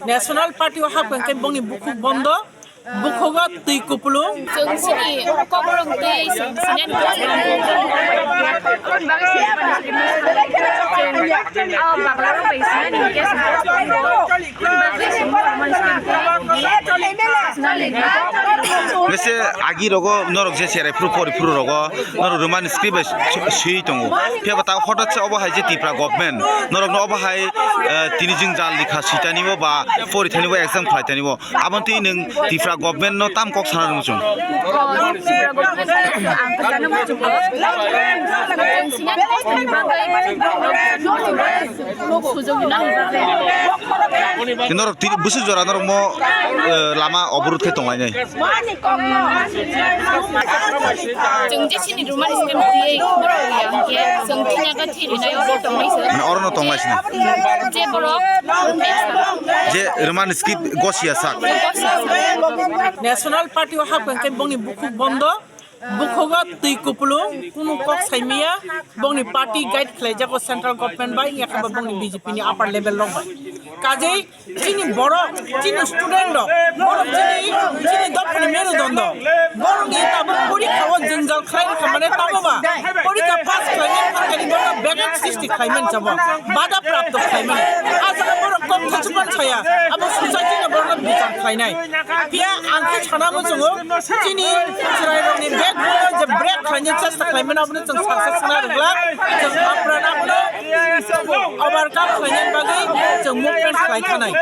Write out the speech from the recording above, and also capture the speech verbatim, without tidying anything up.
National Party o hapkha khe bongni bukhuk bondo, bukhugo twi kupulung. Chwng chini kokrok twi chwng sinen. Bese agi rogo norok je cherai phuru pori phuru rogo norok Roman script bai swi tongo. Phiya ba ta hotot se obo hai je Tipra government norok no obo hai, eh, tini jing jal likha sitani bo ba pori thani bo exam khlai thani bo. Aboni twi nwng Tipra government no tam kok sana rwng chwng? O, Tipra government no ang kwchangno muchungo. Chwng siya kosni bagwi, sujog rwnani bagwi. Norok tini bwswk jora norok mo, eh, lama oborot khe tonglainai. Chwng je chini Roman script twiwi borok ya hwnkhe chwng thina khe thwi rwnai oro tongnai se. Mane oro no tonglai sini. Je borok Je Roman script gosiya sak. National Party o hapkha khe bongni bukhuk bondo, bukhugo twi kupulung, kunu kok saimiya, bongni party guide khlaijago central government bai, yakha ba bongni B J P ni upper level rok bai. Kajei chini borok, chini student rok, borok chini, chini dophani merudondo, borokni tabuk porikha o jwngjal khlai rwkha mane tamo ba porikha pass khlainai phankani borok begat sristi khlaimani chabo, bada prapto khlaimani. A jaga borok kok thachukmani saya, abo society no borokno bichar khlainai. Phiya ang khe sana muchungo, chini chwrairokni bag je break khlaina chesta khlaimani abono chwng saksa sana rwgla, chwng hapran abono overcome khlainani bagwi chwng movement khlai thanai.